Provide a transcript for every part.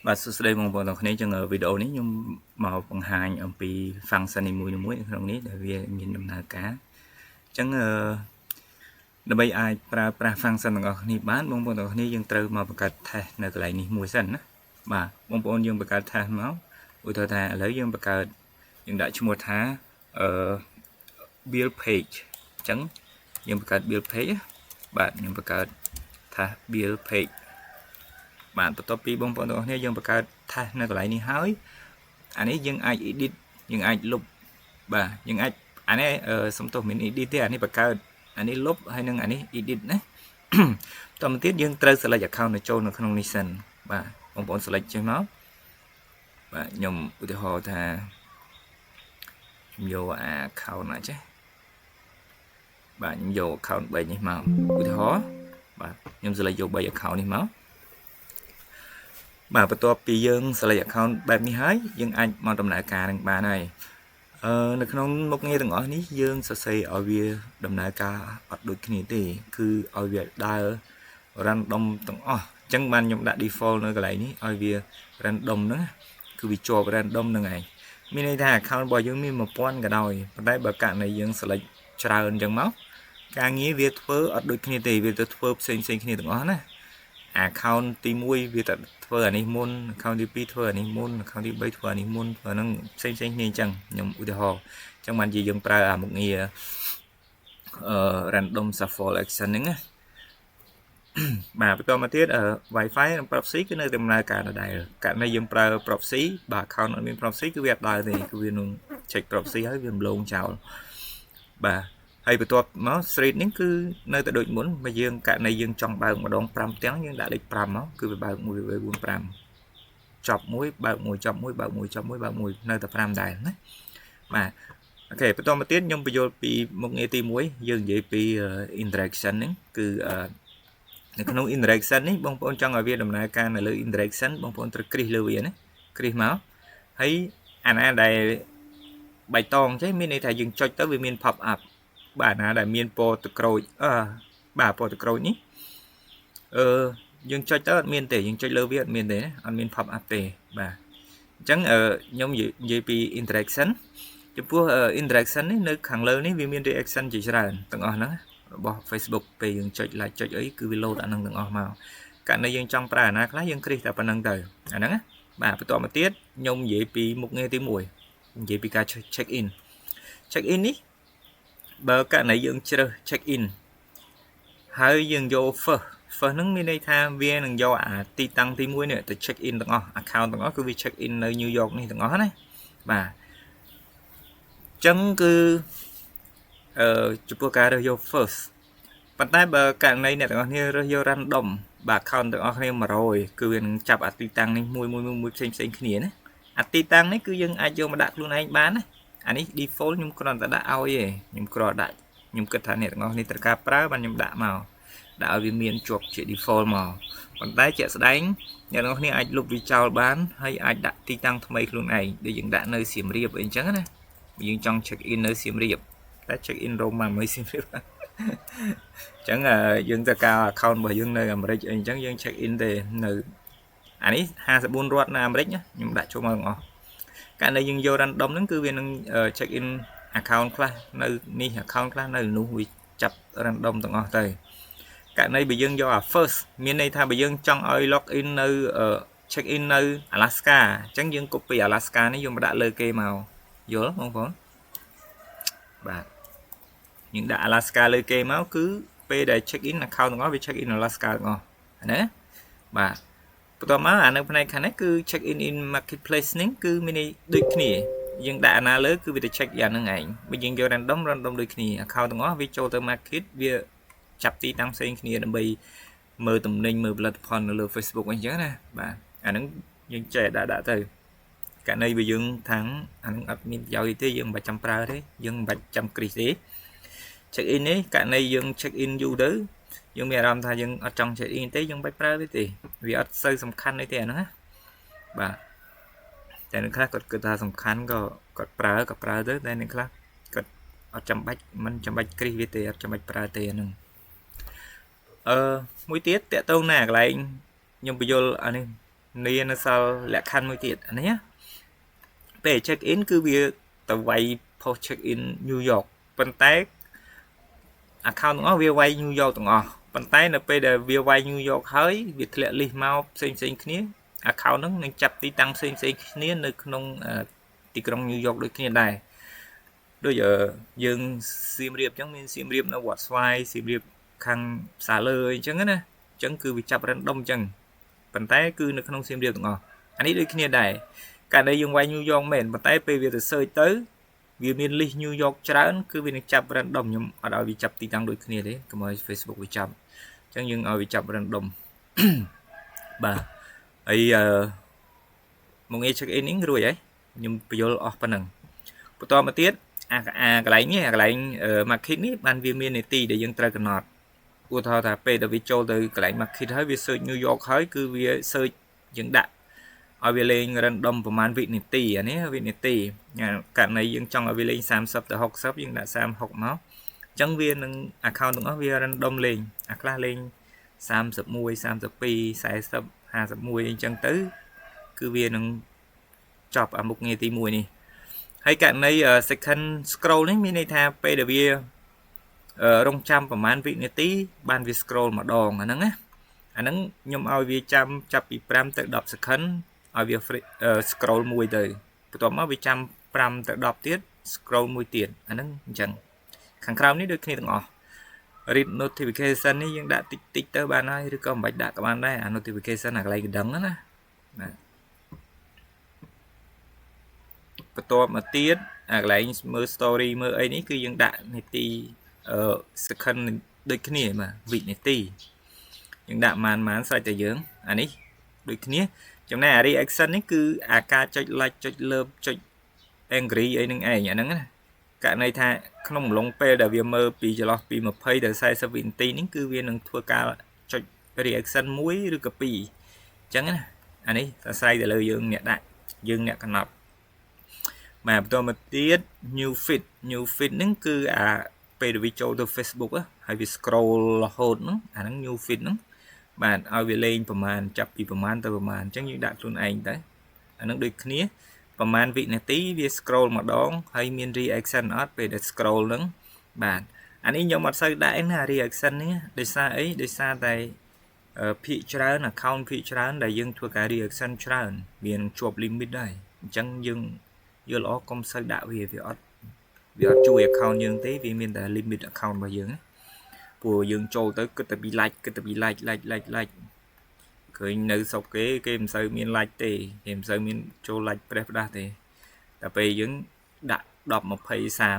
បាទសួស្តីបងប្អូនទាំងគ្នាចឹងវីដេអូនេះខ្ញុំមកបង្ហាញអំពី function នីមួយៗនៅក្នុងនេះដែលវាមានដំណើរការអញ្ចឹងអឺដើម្បីអាចប្រើប្រាស់ function ទាំងអស់គ្នាបានបងប្អូនទាំងអស់គ្នាយើងត្រូវមកបង្កើត task នៅកន្លែងនេះមួយសិនណាបាទបងប្អូនយើងបង្កើត task មកឧទាហរណ៍ថាឥឡូវយើងបង្កើតយើងដាក់ឈ្មោះថាអឺ build page អញ្ចឹងយើងបង្កើត build page បាទខ្ញុំបង្កើតថា build page បាទបន្ទាប់ពីបងប្អូនទាំងអស់គ្នាយើងបង្កើត task នៅកន្លែងនេះហើយអានេះយើងអាច edit យើងអាចលុបបាទយើងអាចអានេះសំទោសមាន edit ទេអានេះបង្កើតអានេះលុបហើយនឹងអានេះ edit ណាបន្តមកទៀតយើងត្រូវ select account ទៅចូលនៅក្នុងនេះសិនបាទបងប្អូន select ចេញមកបាទខ្ញុំឧទាហរណ៍ថាខ្ញុំយកអា account ណាចេះបាទខ្ញុំយក account 3នេះមកឧទាហរណ៍បាទខ្ញុំ select យក3 account នេះមកបាទបន្ទាប់ពីយើង select account បែបនេះហើយយើងអាចមកដំណើរការនឹងបានហើយអឺនៅក្នុងមុខងារទាំងអស់នេះយើងសរសេរឲ្យវាដំណើរការអត់ដូចគ្នាទេគឺឲ្យវាដើរ random ទាំងអស់អញ្ចឹងបានខ្ញុំដាក់ default នៅកន្លែងនេះឲ្យវា random ហ្នឹងគឺវាជាប់ random ហ្នឹងឯងមានន័យថា account របស់យើងមាន1000ក៏ដោយប៉ុន្តែបើករណីយើង select ច្រើនអញ្ចឹងមកការងារវាធ្វើអត់ដូចគ្នាទេវាទៅធ្វើផ្សេងផ្សេងគ្នាទាំងអស់ណា account ទី1វាទៅធ្វើអានេះមុន account ទី2ធ្វើអានេះមុន account ទី3ធ្វើអានេះមុនធ្វើហ្នឹងផ្សេងផ្សេងគ្នាអញ្ចឹងខ្ញុំឧទាហរណ៍អញ្ចឹងបានជាយើងប្រើអាមុខងារអឺ random shuffle action ហ្នឹងណាបាទបន្តមកទៀត Wi-Fi និង proxy គឺនៅដំណើរការដដែលករណីយើងប្រើ proxy បាទ account អត់មាន proxy គឺវាអត់ដើរទេគឺវានឹង check proxy ហើយវារំលងចោលបាទហើយបន្ទាប់មក thread នេះគឺនៅតែដូចមុនបើយើងករណីយើងចង់បើកម្ដង5ផ្ទាំងយើងដាក់លេខ5មកគឺវាបើក1 2 4 5ចប់មួយបើកមួយចប់មួយបើកមួយចប់មួយបើកមួយនៅតែ5ដែរណាបាទ OK បន្តមកទៀតខ្ញុំបញ្យល់ពីមុខងារទី1យើងនិយាយពី interaction ហ្នឹងគឺនៅក្នុង interaction នេះបងប្អូនចង់ឲ្យវាដំណើរការនៅលើ interaction បងប្អូនត្រូវគ្រីសលើវាណាគ្រីសមកហើយអាណាដែលបៃតងចេះមានន័យថាយើងចុចទៅវាមាន pop up បាទណាដែលមានពណ៌ទឹកក្រូចអឺបាទពណ៌ទឹកក្រូចនេះអឺយើងចុចទៅអត់មានទេយើងចុចលើវាអត់មានទេអត់មាន pop up ទេបាទអញ្ចឹងខ្ញុំនិយាយពី interaction ចំពោះ interaction នេះនៅខាងលើនេះវាមាន reaction ជាច្រើនទាំងអស់ហ្នឹងរបស់ Facebook ពេលយើងចុច like ចុចអីគឺវា load អាហ្នឹងទាំងអស់មកករណីយើងចង់ប្រើអាណាខ្លះយើងគ្រីសតែប៉ុណ្្នឹងទៅអាហ្នឹងណាបាទបន្តមកទៀតខ្ញុំនិយាយពីមុខងារទី1និយាយពីការ check in check in នេះបើករណីយើងជ្រើស check in ហើយយើងយក first first ហ្នឹងមានន័យថាវានឹងយកអាទីតាំងទី1នេះទៅ check in ទាំងអស់ account ទាំងអស់គឺវា check in នៅ New York នេះទាំងអស់ណាបាទចឹងគឺអឺចំពោះការរើសយក first ប៉ុន្តែបើករណីអ្នកទាំងអស់គ្នារើសយក random បាទ account ទាំងអស់គ្នា100គឺវានឹងចាប់អាទីតាំងនេះមួយមួយមួយផ្សេងផ្សេងគ្នាណាអាទីតាំងនេះគឺយើងអាចយកមកដាក់ខ្លួនឯងបានណាអានេះ default ខ្ញុំគ្រាន់តែដាក់ឲ្យទេខ្ញុំគ្រាន់ដាក់ខ្ញុំគិតថាអ្នកទាំងអស់នេះត្រូវការប្រើបានខ្ញុំដាក់មកដាក់ឲ្យវាមានជាប់ជា default មកប៉ុន្តែជាក់ស្ដែងអ្នកទាំងអស់គ្នាអាចលុបវាចោលបានហើយអាចដាក់ទីតាំងថ្មីខ្លួនឯងដូចយើងដាក់នៅសៀមរាបអីចឹងណាយើងចង់ check in នៅសៀមរាបតែ check in រ៉ូមមកមួយសៀមរាបអញ្ចឹងយើងទៅការ account របស់យើងនៅអាមេរិកអីអញ្ចឹងយើង check in ទេនៅអានេះ54រដ្ឋនៅអាមេរិកខ្ញុំដាក់ចូលមកទាំងអស់ករណីយើងយក random ហ្នឹងគឺវានឹង check in account ខ្លះនៅនេះ account ខ្លះនៅនោះវាចាប់ random ទាំងអស់ទៅករណីបើយើងយកអា first មានន័យថាបើយើងចង់ឲ្យ log in នៅ check in នៅ Alaska អញ្ចឹងយើង copy Alaska នេះយកមកដាក់លើគេមកយល់បងប្អូនបាទយើងដាក់ Alaska លើគេមកគឺពេលដែល check in account ទាំងអស់វា check in Alaska ទាំងអស់ណាបាទបន្ទាប់មកអានៅផ្នែកខាងនេះគឺ check in in marketplace នេះគឺមានន័យដូចគ្នាយើងដាក់អាណាលើគឺវាទៅ check យ៉ាងហ្នឹងឯងបើយើងយក random random ដូចគ្នា account ទាំងអស់វាចូលទៅ market វាចាប់ទីតាំងផ្សេងគ្នាដើម្បីមើលទំនិញមើលផលិតផលនៅលើ Facebook អីចឹងណាបាទអាហ្នឹងយើងចេះដាក់ដាក់ទៅករណីបើយើងថាងអាហ្នឹងអត់មានប្រយោជន៍ទេយើងមិនបាច់ចាំប្រើទេយើងមិនបាច់ចាំគ្រីសទេ check in នេះករណីយើង check in យូរទៅយើងមានអារម្មណ៍ថាយើងអត់ចង់ check in ទេយើងមិនបាច់ប្រើវាទេវាអត់សូវសំខាន់អីទេអាហ្នឹងណាបាទតែអ្នកខ្លះគាត់គិតថាសំខាន់ក៏គាត់ប្រើក៏ប្រើទៅតែអ្នកខ្លះគាត់អត់ចាំបាច់មិនចាំបាច់គ្រីសវាទេអត់ចាំបាច់ប្រើទេអាហ្នឹងអឺមួយទៀតតកតងណាកន្លែងខ្ញុំបញ្យល់អានេះ នេះនៅសល់លក្ខខណ្ឌមួយទៀតអានេះពេល check in គឺវាទៅវាយ post check in New York ប៉ុន្តែ account ទាំងអស់វាវាយ New York ទាំងអស់ប៉ុន្តែនៅពេលដែលវាវាយ New York ហើយវាធ្លាក់ list មកផ្សេងផ្សេងគ្នា account ហ្នឹងនឹងចាប់ទីតាំងផ្សេងផ្សេងគ្នានៅក្នុងទីក្រុង New York ដូចគ្នាដែរដូចយើងសៀមរាបអញ្ចឹងមានសៀមរាបនៅវត្តស្វាយសៀមរាបខាងផ្សារលើអញ្ចឹងណាអញ្ចឹងគឺវាចាប់ random អញ្ចឹងប៉ុន្តែគឺនៅក្នុងសៀមរាបទាំងអស់អានេះដូចគ្នាដែរកាលនេះយើងវាយ New York មែនប៉ុន្តែពេលវាទៅ search ទៅវាមាន list New York ច្រើនគឺវានឹងចាប់ random ខ្ញុំអត់ឲ្យវាចាប់ទីតាំងដូចគ្នាទេកុំឲ្យ Facebook វាចាប់អញ្ចឹងយើងឲ្យវាចាប់ random បាទហើយអឺមកងាយ check in នេះរួចហើយខ្ញុំបញ្យល់អស់ប៉ុណ្ណឹងបន្តមកទៀតអាអាកន្លែងនេះអាកន្លែង market នេះបានវាមាននីតិដែលយើងត្រូវកំណត់ឧទាហរណ៍ថាពេលដែលវាចូលទៅកន្លែង market ហើយវា search New York ហើយគឺវា search យើងដាក់ឲ្យវាលេង random ប្រហែលវិនាទីអានេះវិនាទីករណីយើងចង់ឲ្យវាលេង30ទៅ60យើងដាក់30 60មកអញ្ចឹងវានឹង account ទាំងអស់វា random លេងអាខ្លះលេង31 32 40 51អញ្ចឹងទៅគឺវានឹងចប់អាមុខងារទី1នេះហើយករណី second scroll នេះមានន័យថាពេលដែលវារងចាំប្រហែលវិនាទីបានវា scroll ម្ដងអាហ្នឹងណាអាហ្នឹងខ្ញុំឲ្យវាចាំចាប់ពី5ទៅ10 second ឲ្យវា scroll មួយទៅបន្ទាប់មកវាចាំ5ទៅ10ទៀត scroll មួយទៀតអាហ្នឹងអញ្ចឹងខាងក្រោមនេះដូចគ្នាទាំងអស់ read notification នេះយើងដាក់តិចតិចទៅបានហើយឬក៏មិនបាច់ដាក់ក៏បានដែរអា notification អាកន្លែងកណ្ដឹងណាបាទបន្ទាប់មកទៀតអាកន្លែងមើល story មើលអីនេះគឺយើងដាក់នាទីអឺ second ដូចគ្នាបាទវិនាទីយើងដាក់ម៉ានម៉ានស្រេចតែយើងអានេះដូចគ្នាចំណែកអា reaction នេះគឺអាការចុច like ចុច love ចុច angry អីនឹងឯងអាហ្នឹងណាករណីថាក្នុងអំឡុងពេលដែលវាមើលពីចន្លោះពី20ទៅ40វិនាទីនេះគឺវានឹងធ្វើការចុច reaction មួយឬក៏ពីរអញ្ចឹងណាអានេះអាស្រ័យទៅលើយើងអ្នកដាក់យើងអ្នកកំណត់បាទបន្តមកទៀត new feed new feed ហ្នឹងគឺអាពេលដែលវាចូលទៅ Facebook ហើយវា scroll រហូតហ្នឹងអាហ្នឹង new feed ហ្នឹងបាទឲ្យវាលេងប្រមាណចាប់ពីប្រមាណទៅប្រមាណអញ្ចឹងយើងដាក់ខ្លួនឯងទៅអាហ្នឹងដូចគ្នាប្រមាណវិនាទីវា scroll ម្ដងហើយមាន reaction អត់ពេលដែល scroll ហ្នឹងបាទអានេះខ្ញុំអត់សូវដាក់ឯណា reaction នេះដោយសារអីដោយសារតែភាគច្រើន account ភាគច្រើនដែលយើងធ្វើការ reaction ច្រើនវានឹងជាប់ limit ដែរអញ្ចឹងយើងយល់ល្អកុំសូវដាក់វាវាអត់វាអត់ជួយ account យើងទេវាមានតែ limit account របស់យើងណាព្រោះយើងចូលទៅគិតតែពី like គិតតែពី like like like like ឃើញនៅស្រុកគេគេមិនសូវមាន like ទេគេមិនសូវមានចូល like ប្រេះផ្ដាស់ទេតែពេលយើងដាក់10 20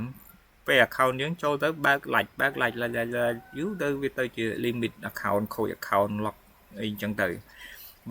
30ពេល account យើងចូលទៅបើក like បើក like like like យូរទៅវាទៅជា limit account ខូច account lock អីចឹងទៅ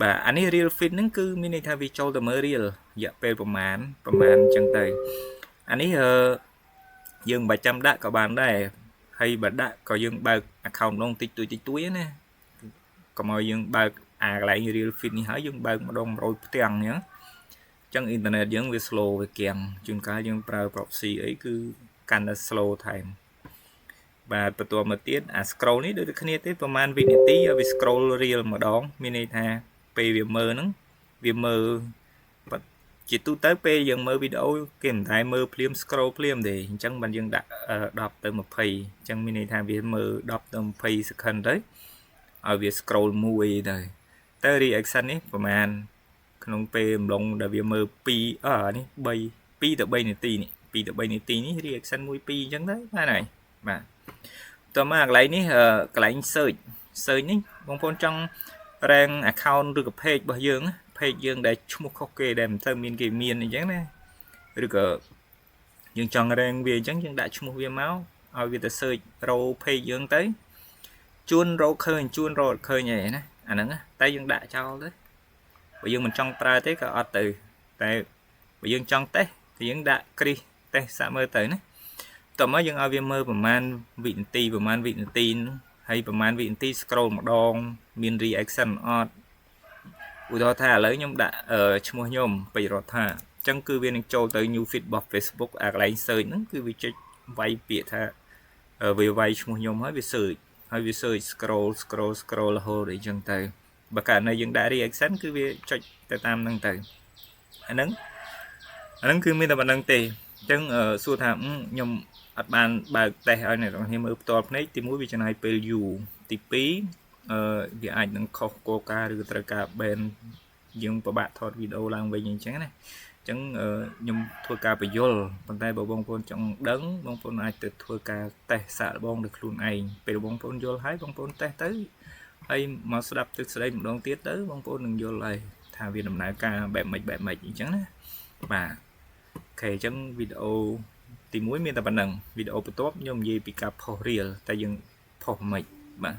បាទអានេះ reel feed ហ្នឹងគឺមានន័យថាវាចូលទៅមើល reel រយៈពេលប្រហែលប្រហែលអញ្ចឹងទៅអានេះអឺយើងមិនបាច់ចាំដាក់ក៏បានដែរហើយបើដាក់ក៏យើងបើក account ម្ដងតិចតួចតិចតួចណាកុំឲ្យយើងបើកអាកន្លែង reel feed នេះហើយយើងបើកម្ដង100ផ្ទាំងអញ្ចឹងអញ្ចឹងអ៊ីនធឺណិតយើងវា slow វាគាំងជួនកាលយើងប្រើ proxy អីគឺកាន់តែ slow ថែមបាទបន្ទាប់មកទៀតអា scroll នេះដូចតែគ្នាទេប្រហែលវិនាទីឲ្យវា scroll reel ម្ដងមានន័យថាពេលវាមើលហ្នឹងវាមើលជាទូទៅពេលយើងមើលវីដេអូគេមិនដែលមើលភ្លាម scroll ភ្លាមទេអញ្ចឹងបានយើងដាក់10ទៅ20អញ្ចឹងមានន័យថាវាមើល10ទៅ20 second ទៅឲ្យវា scroll មួយទៅទៅ reaction នេះប្រហែលក្នុងពេលអំឡុងដែលវាមើល2អឺនេះ3 2ទៅ3នាទីនេះ2ទៅ3នាទីនេះ reaction 1 2អញ្ចឹងទៅបានហើយបាទតមកកន្លែងនេះកន្លែង search search នេះបងប្អូនចង់ rank account ឬក៏ page របស់យើង page យើងដែលឈ្មោះខុសគេដែលមិនទៅមានគេមានអញ្ចឹងណាឬក៏យើងចង់ rank វាអញ្ចឹងយើងដាក់ឈ្មោះវាមកឲ្យវាទៅ search រក page យើងទៅជួនរកឃើញជួនរកឃើញអីណាអាហ្នឹងតែយើងដាក់ចោលទៅបើយើងមិនចង់ប្រើទេក៏អត់ទៅតែបើយើងចង់តេស្តគឺយើងដាក់គ្រីសតេស្តសាកមើលទៅណាតោះមកយើងឲ្យវាមើលប្រហែលវិនាទីប្រហែលវិនាទីហើយប្រហែលវិនាទី scroll ម្ដងមាន reaction អត់ឧទាហរណ៍ថាឥឡូវខ្ញុំដាក់ឈ្មោះខ្ញុំពេជ្ររដ្ឋាអញ្ចឹងគឺវានឹងចូលទៅ new feed របស់ Facebook អាកន្លែង search ហ្នឹងគឺវាចុចវាយពាក្យថាវាវាយឈ្មោះខ្ញុំហើយវា search ហើយវា search scroll scroll scroll រហូតអីចឹងទៅ បើករណីយើងដាក់ reaction គឺវាចុចទៅតាមហ្នឹងទៅអាហ្នឹងអាហ្នឹងគឺមានតែប៉ុណ្្នឹងទេអញ្ចឹងសួរថាខ្ញុំអត់បានបើកតេស្តឲ្យអ្នកទាំងគ្នាមើលផ្ទាល់ភ្នែកទី1វាចំណាយពេលយូរទី2អឺវាអាចនឹងខុសគោលការណ៍ឬត្រូវការ ban យើងពិបាកថតវីដេអូឡើងវិញអញ្ចឹងណាអញ្ចឹងខ្ញុំធ្វើការពន្យល់ប៉ុន្តែបើបងប្អូនចង់ដឹងបងប្អូនអាចទៅធ្វើការតេស្តសាកល្បងដោយខ្លួនឯងពេលបងប្អូនយល់ហើយបងប្អូនតេស្តទៅហើយមកស្ដាប់ទិសស្ដីម្ដងទៀតទៅបងប្អូននឹងយល់ហើយថាវាដំណើរការបែបម៉េចបែបម៉េចអញ្ចឹងណាបាទ OK អញ្ចឹងវីដេអូទី1មានតែប៉ុណ្្នឹងវីដេអូបន្ទាប់ខ្ញុំនិយាយពីការផុស reel តែយើងផុសមិនបាទ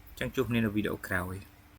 អញ្ចឹងជួបគ្នានៅវីដេអូក្រោយ។